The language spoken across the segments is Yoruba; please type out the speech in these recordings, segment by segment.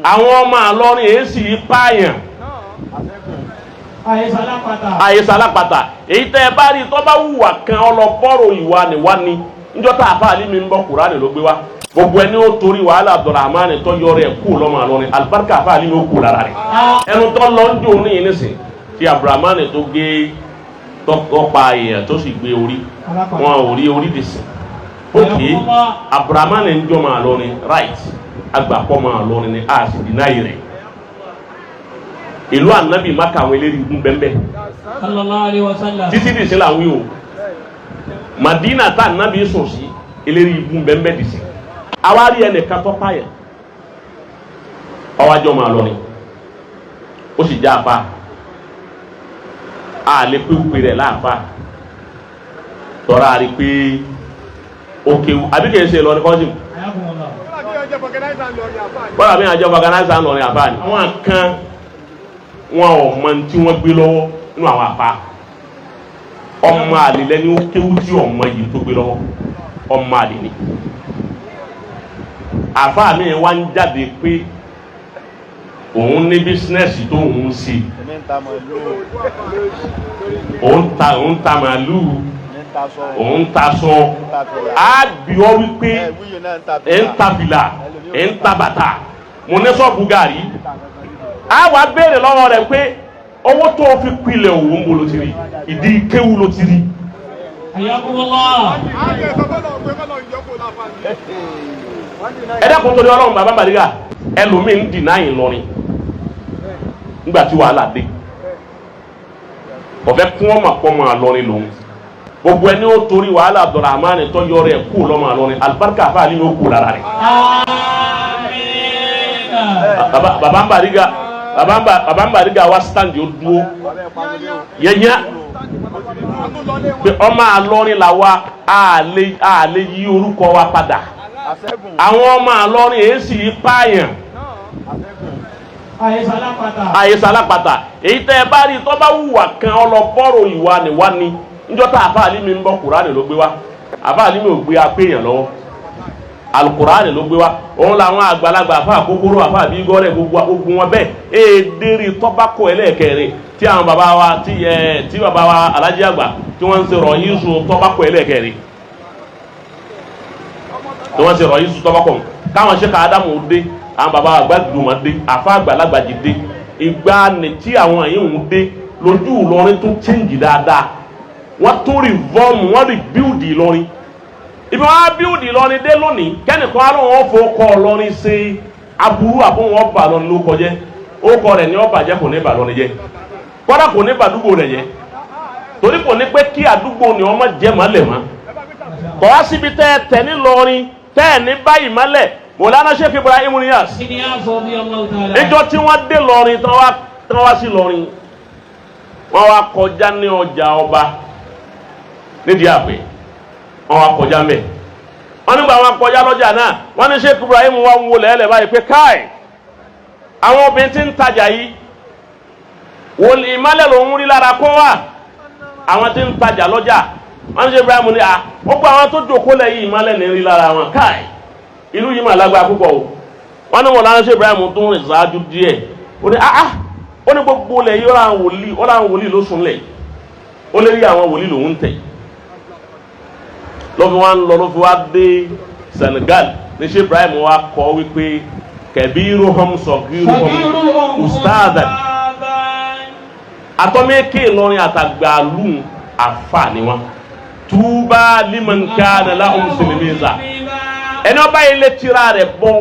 Àwọn ọmọ àlọrin èyí sì pààyàn. Àyèsà alápàtà. Èyí tẹ́ ẹ bá rí tó bá wùwà kan ọlọ́bọ̀rọ̀ ìwà nìwá ni. Níjọ́ tá a fa àlímì ń bọ̀, Kùránì ló gbé wá. Gbogbo ẹni ó torí wàhálà Abdulrahman tó yọrọ ẹ kú lọ́mọ àlọrin, alibarika àfa àlímì ó kú lára rẹ̀. Ẹnu tó lọ ń jò ní yìí nísìn tí Abdulrahman tó gé tó pa èèyàn tó sì gbé orí wọn ò rí orí dì sí. Ok, Abdulrahman ń jọ máa lọrin, right? Agbàpọ̀ máa lọrin ni a sì deny rẹ̀. Ìlú Anabi Maka, àwọn eléyìí gún bẹ́ẹ̀. Sallallahu alayhi wa sallam. Títí dì sí làwọn yìí o. Madina tá Anabi sùn sí, eléyìí gún bẹ́ẹ̀ dì sí. Àwa rí ẹnìkan tó pààyàn, ọwájọ́ máa lọrin, ó sì já apá a lè pé òpè rẹ̀ láàfà tọ́ra a rí pé ó kéwu àbí kìí ṣe Ìlọrin kọ́sìm. Bọ́lá mi àjọ fọgànáìsà ńlọrin àfà ni. Àwọn kan wọn ò mọ tí wọ́n gbé lọ́wọ́ nínú àwọn àfà. Ọmọ àlè lẹ́ni ó kéwu tí ọmọ yìí tó gbé lọ́wọ́, ọmọ àlè ni. Àfà mi wá ń jáde pé òun ní business tó ń ṣe, òun ta màlúù, òun ta sọ. Á bí ọ wípé ẹ̀ ń ta fìlà, ẹ̀ ń ta bàtà, mo ní sọ́ọ̀bù gàrí. Á wà béèrè lọ́wọ́ rẹ̀ pé owó tó o fi pilẹ̀ òwò ń bolo ti rí? Ìdí kéwú ló ti rí. Hayyakumullah. Ẹ dákun, torí Ọlọ́run, bàbá Bàrígà, ẹlòmíín ń dìnnà Ìlọrin nígbà tí wàhálà dé, ọ̀fẹ́ kún ọmọ pọ́ mọ́ àlọrin lòun. Gbogbo ẹni ó torí wàhálà Abdulrahman tó yọrọ ẹ kú lọ́mọ àlọrin, alibarika àfa àlímì ó kú lára rẹ̀. Àmín. Baba ń Bàrígà, baba ń Bàrígà wá stand, ó dúró yẹnyẹ pé ọmọ àlọrin là wa, a lè yí orúkọ wa padà. Àwọn ọmọ àlọrin èyí sì pààyàn. Àyèsà alápàtà. Èyí tẹ́ ẹ bá rí tó bá wùwà kan ọlọ́bọ̀rọ̀ ìwà nìwá ni. Níjọ́ tá àfa àlímì ń bọ̀, Kùránì ló gbé wá. Àfa àlímì ò gbé apéèyàn lọ́wọ́, Alukùránì ló gbé wá. Òun làwọn àgbàlagbà, àfa àkókòrò, àfa àbí gọ́rẹ̀, gbogbo ogun wọn bẹ́ẹ̀ èdèrè tọ́bákọ̀ ẹlẹ́ẹ̀kẹrin tí àwọn bàbá wa tí ẹ tí bàbá wa Alájí Àgbà tí wọ́n ń ṣe rọ̀yìísù tọ́bákọ̀ ẹlẹ́ẹ̀kẹrin, tí wọ́n ń ṣe rọ̀yìísù tọ́bákọ̀, káwọn ṣe ká Ádámù dé, àwọn bàbá àgbàdùnmọ̀ dé, àfa àgbàlagbà jì dé. Ìgbà ni tí àwọn yìí ń dé lójú Ìlọrin tó change dáadáa. Wọ́n tún reform, wọ́n rebuild Ìlọrin. Ibi wọn á build Ìlọrin dé lónìí, kẹ́nìkan á lóun fọ kọ́ Ìlọrin ṣe aburú àbó wọn bà lọ́ni ló kọjẹ́. Ó kọ rẹ̀ ní ọba jẹ́, kò ní bà lọ́ni jẹ́, kọ́dà kò ní bà àdúgbò rẹ̀ jẹ́, torí kò ní pé kí àdúgbò ni wọ́n má jẹ́ mọ́lẹ̀ mọ́. Kọ́ wá síbi tẹ́ ẹ tẹ̀ ní Ìlọrin tẹ́ ẹ ní báyìí mọ́lẹ̀. Mọ̀lánà Sheikh Ibrahim Niass, Inyas radiyallahu ta'ala. níjọ́ tí wọ́n dé lọrin, tí wọ́n wá sí lọrin, wọ́n wá kọjá ní ọjà ọba nídìí àpè. Wọ́n wá kọjá mẹ́. Wọ́n nígbà wọn kọjá lọ́jà náà, wọ́n ní Sheikh Ibrahim wá ń wọlé ẹlẹ́ báyìí pé káì, àwọn obìnrin tí ń tajà yìí wò, ìmálẹ̀ lòún rí lára kó wà àwọn tí ń tajà lọ́jà. Wọ́n ní Sheikh Ibrahim ní à ó gbọ́ àwọn tó jókòó lẹ̀ yìí, ìmálẹ̀ ní rí lára wọn. Káì, ìlú yìí mà lágbára púpọ̀ o. Wọ́n ní wọn lára Sheikh Ibrahim tó ń rìn ṣáájú díẹ̀, ó ní ah ah, ó ní gbogbo lẹ̀ yìí, ó láwọn wòlíì ló sùn lẹ̀, ó lè rí àwọn wòlíì lòún tẹ̀. Ló fi wá ń lọ, ló fi wá dé Senegal ní Sheikh Ibrahim wa kọ́ wípé kabiruhum sagiruhum ustadan. Atọ́mẹ́kẹ́ Ìlọrin àtàgbàlù àfà ni wọn. Tuba liman kana lahum silimiza. Ẹni ọba yìí lè tira rẹ̀ bọ́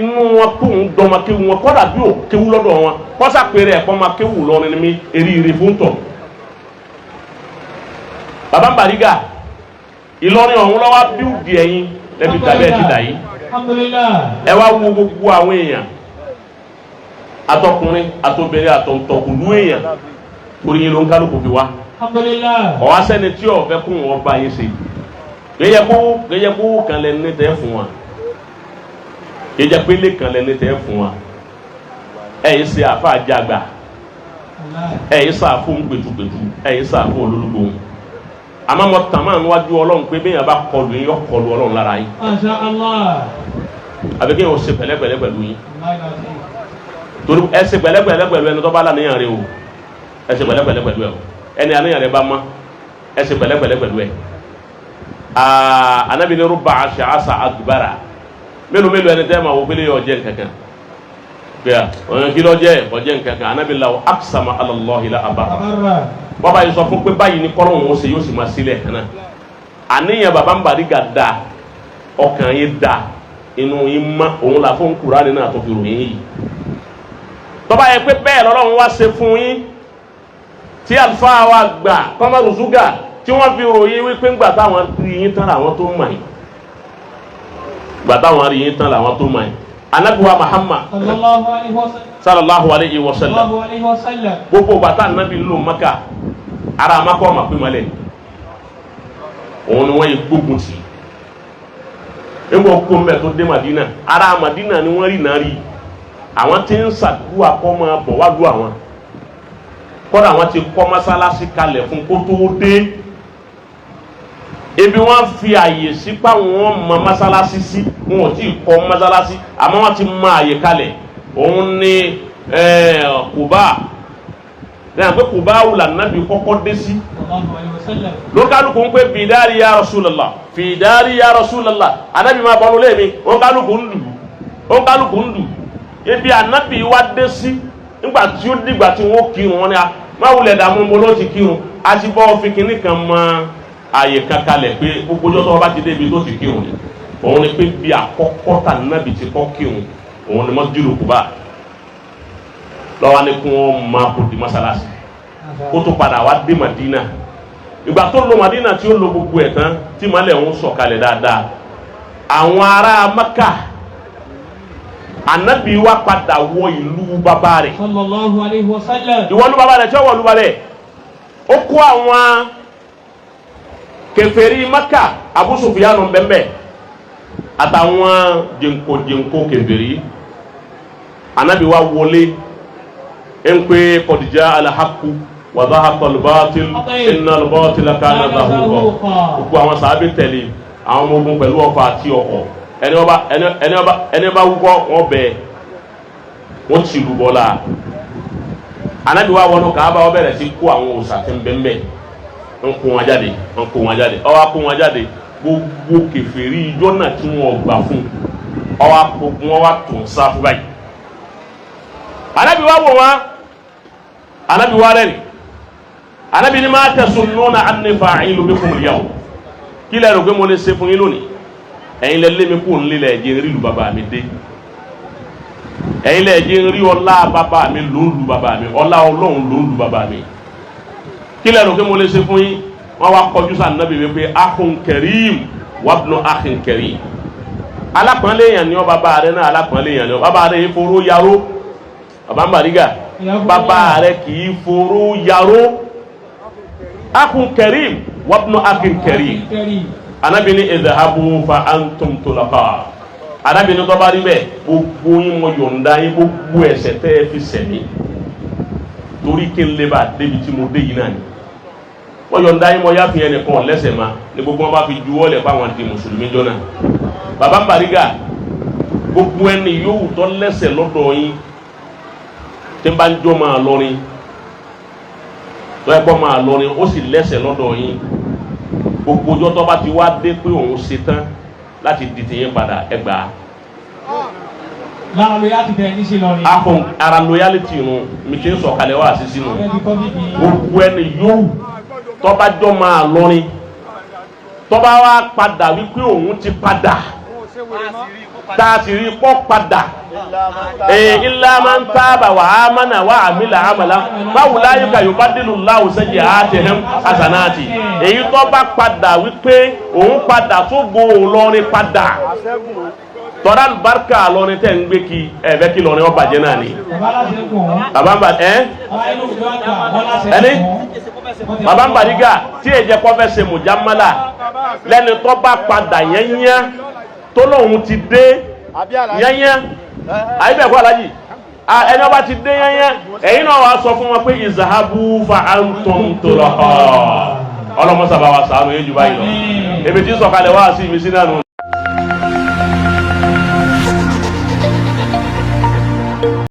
inú wọn kó ń dọ́mọ kéwu wọn, kọ́dà bí ò kéwu lọ́dọ̀ wọn, kọ́sà péré ẹ̀kọ́ ma kéwu lọ́rin ni mi eré fún tọ̀. Baba Bariga, Ìlọrin ọ̀hún lọ́wọ́ bíúdì ẹ̀yìn lẹ́bi tàbí ẹ̀ ti dà yìí. Alhamdulillah. Ẹ wá wo gbogbo àwọn èèyàn, atọkùnrin, atobìnrin, àtọ̀ntọ̀kùlú èèyàn, torí yín ló ń kálukú fi wá. Alhamdulillah. Ọ̀wá sẹ́ni tí ó fẹ́ kún wọn bá yín ṣe. Kéyẹ kó kan lẹ ní tẹ́ fún wa, kéyẹ pélé kan lẹ ní tẹ́ fún wa. Ẹ yìí ṣe àfa àjàgbà, ẹ yìí ṣàfún gbẹtugbẹtu, ẹ yìí ṣàfún olólùgbò. Àmọ́ mo tàn máa ń wájú Ọlọ́run pé bẹ́ẹ̀ yẹn bá kọlu yín, yọ kọlu Ọlọ́run lára yín. Masha Allah. Àbí kí n ò ṣe pẹ̀lẹ́pẹ̀lẹ́ pẹ̀lú yín. Torí ẹ ṣe pẹ̀lẹ́pẹ̀lẹ́ pẹ̀lú ẹni tó bá lànìyàn rẹ o. Ẹ ṣe pẹ̀lẹ́pẹ̀lẹ́ pẹ̀lú ẹ o. Ẹni àníyàn rẹ bá mọ́, ẹ ṣe pẹ̀lẹ́pẹ̀lẹ́ pẹ̀lú ẹ. Anabi ní rúbà àṣà àṣà àgbàrà. Mélòó mélòó ẹni tẹ́ ma wò pélé yọ jẹ́ nkankan. Bẹ́ẹ̀ ọ̀yàn kí ló jẹ́ ọ̀jẹ́ nkankan. Anabi law aqsama ala Allahi la abarra. Bọ́ba yìí sọ fún pé báyìí ni kọ́lọ́hún ó ṣe yóò sì máa sílẹ̀ kan náà. Àníyàn baba ń Bariga da, ọkàn yín da, inú yín mọ́, òun là fún Kùránì náà tó fi ròyìn yìí. Tọ́ba yẹ pé bẹ́ẹ̀ lọ́lọ́run wá ṣe fún yín tí àlùfáà wa gbà Kọ́mọ́rù Zúgà tí wọ́n fi ròyìn wípé ńgbà táwọn rí yín tán làwọn tó mọ̀ yín. Gbà táwọn rí yín tán làwọn tó mọ̀ yín. Ànábì wa Muhammad sallallahu alayhi wa sallam gbogbo bàtà Ànábì lò Mákà ara Mákà ọmọ pé malẹ̀ òun ni wọ́n yẹ gbógun tì í ńgbọ́ kó mbẹ́ tó dé Madina ara Madina ni wọ́n rí náà rí àwọn tí ń sàdúrà kọ́ máa bọ̀ wá lu àwọn kọ́dà àwọn ti kọ́ mọ́sálásí kalẹ̀ fún kó tó dé ibi wọ́n fi àyè sí páwọn mọ mọ́sálásí sí wọn ò tí ì kọ́ mọ́sálásí àmọ́ wọ́n ti mọ àyè kalẹ̀ òun ni Kùbá lẹ́yìn pé Kùbá wùlà nàbí kọ́kọ́ dé sí lókàlùkù ń pè fìdárì ya Rasulullah fìdárì ya Rasulullah ànábì máa bọ́nu lé mi òǹkàlùkù ń lù òǹkàlùkù ń lù ibi ànábì wa dé sí nígbà tí ó dìgbà tí wọ́n kírun wọn ni a máa wulẹ̀ dààmú mo ló ti kírun a ti bọ́ fi kinní kan mọ àyè kankanlẹ̀ pé gbogbo ọjọ́ tó wọ́n bá ti dé ibi tó ti kírun ni òun ni pé bí àkọ́kọ́ tà nábì ti kọ́ kírun òun ni Masjidu Kuba lọ́wọ́ ni kí wọ́n máa kó di mọ́sálásí kó tó padà wá dé Madina ìgbà tó lọ Madina tí ó lọ gbogbo ẹ̀ tán tí malẹ̀ ń sọ̀kalẹ̀ dáadáa àwọn ará Maka Ànábì wa padà wọ ìlú bàbá rẹ̀ sallallahu alayhi wa sallam. Ìwọ ìlú bàbá rẹ̀ tí ó wọ ìlú bàbá rẹ̀ ó kó àwọn kèfèrí Maka Abu Sufyanu bẹ́ẹ̀ àtàwọn jẹnko kèfèrí. Ànábì wa wọlé ń pé qad jaa al-haqqu wa zahaqa al-batil inna al-batila kana zahuqa. Gbogbo àwọn sàábì tẹ̀lé àwọn ọmọ ogun pẹ̀lú ọfà àti ọkọ̀ ẹni ọba wúkọ́ wọn bẹ wọn ti lù bọ́lá. Ànábì wa wọnú Káàbà wọn bẹ̀rẹ̀ sí kó àwọn òòṣà tí ń bẹ ń bẹ ń kó wọn jáde ń kó wọn jáde ó wá kó wọn jáde gbogbo kèfèrí ijó náà tí wọn gbà fún ó wá gbogbo wọn wá tún sáfù báyìí. Ànábì wa wò wọn, Ànábì wa rẹ́rìn. Ànábì ní ma tasunnuna anni fa'ilu bikum al-yawm. Kí lẹ rò pé mo lè ṣe fún yín lónìí? Ẹ̀yin lẹ lé mi kú nílé lẹ jẹ́ rí lu bàbá mi dé. Ẹ̀yin lẹ jẹ́ rí ọlá bàbá mi ló ń lu bàbá mi, ọlá Ọlọ́run ló ń lu bàbá mi. Kí lẹ rò pé mo lè ṣe fún yín? Wọ́n wá kọjú sí Ànábì wípé akhun karim wabnu akhin karim. Alápọ̀nlé yẹn ni ọ bàbá rẹ náà, alápọ̀nlé yẹn ni ọ bàbá rẹ yìí foró yaró. Bàbá ń Bariga bàbá rẹ kì í foró yaró. Akhun karim wabnu akhin karim. Ànábì ní idhabu fa antum tulaqa. Ànábì ní tó bá rí bẹ́ẹ̀ gbogbo yín mo yọ̀ǹda yín gbogbo ẹ̀ṣẹ̀ tẹ́ ẹ fi ṣẹ̀ mí torí kí n lè bá débi tí mo dé yìí náà ni wọ́n yọ̀ǹda yín mo yáfi ẹnìkan lẹ́sẹ̀ ma ní gbogbo wọn bá fi juwọ́ lẹ̀ fáwọn di mùsùlùmí jọ náà. Bàbá Bariga gbogbo ẹni yòówù tó lẹ́sẹ̀ lọ́dọ̀ yín tí n bá ń jọ máa lọrin tó ẹ kọ́ máa lọrin ó sì lẹ́sẹ̀ lọ́dọ̀ yín gbogbo ọjọ́ tó bá ti wá dé pé òun ṣe tán láti di tìyín padà ẹgbàá. Lára loyalty tẹ ní sí lọrin. Akọ ara loyalty nu mi ti ń sọ̀kalẹ̀ wá sí sínú. Gbogbo ẹni yòówù tó bá jọ máa lọrin tó bá wá padà wípé òun ti padà tá a sì rí pọ́ padà illa man taba wa amana wa amila amala báwo láyé ka yubaddilu Allahu sayyi'atihim hasanati. Èyí tó bá padà wípé òun padà tó go lọrin padà tọ́lá barika lọrin tẹ́ ń gbé kí ẹ bẹ́ kí lọrin ó bàjẹ́ náà ni. Ẹni bàbá ń Bariga tí èjẹ kọ́ fẹ́ ṣe mùjámálà lẹ́ni tó bá padà yẹ́nyẹ́ tó lóun ti dé yẹ́nyẹ́ àyíbẹ̀ kọ́ alájì ẹni ọba ti dé yẹ́nyẹ́ ẹ̀yin náà wàá sọ fún wọn pé ìzàhábù fa antum tulaqa. Ọlọ́mọ sábà wa sàánú yéjú báyìí lọ ebi tí sọ̀kalẹ̀ wá sí ìmísí náà nù.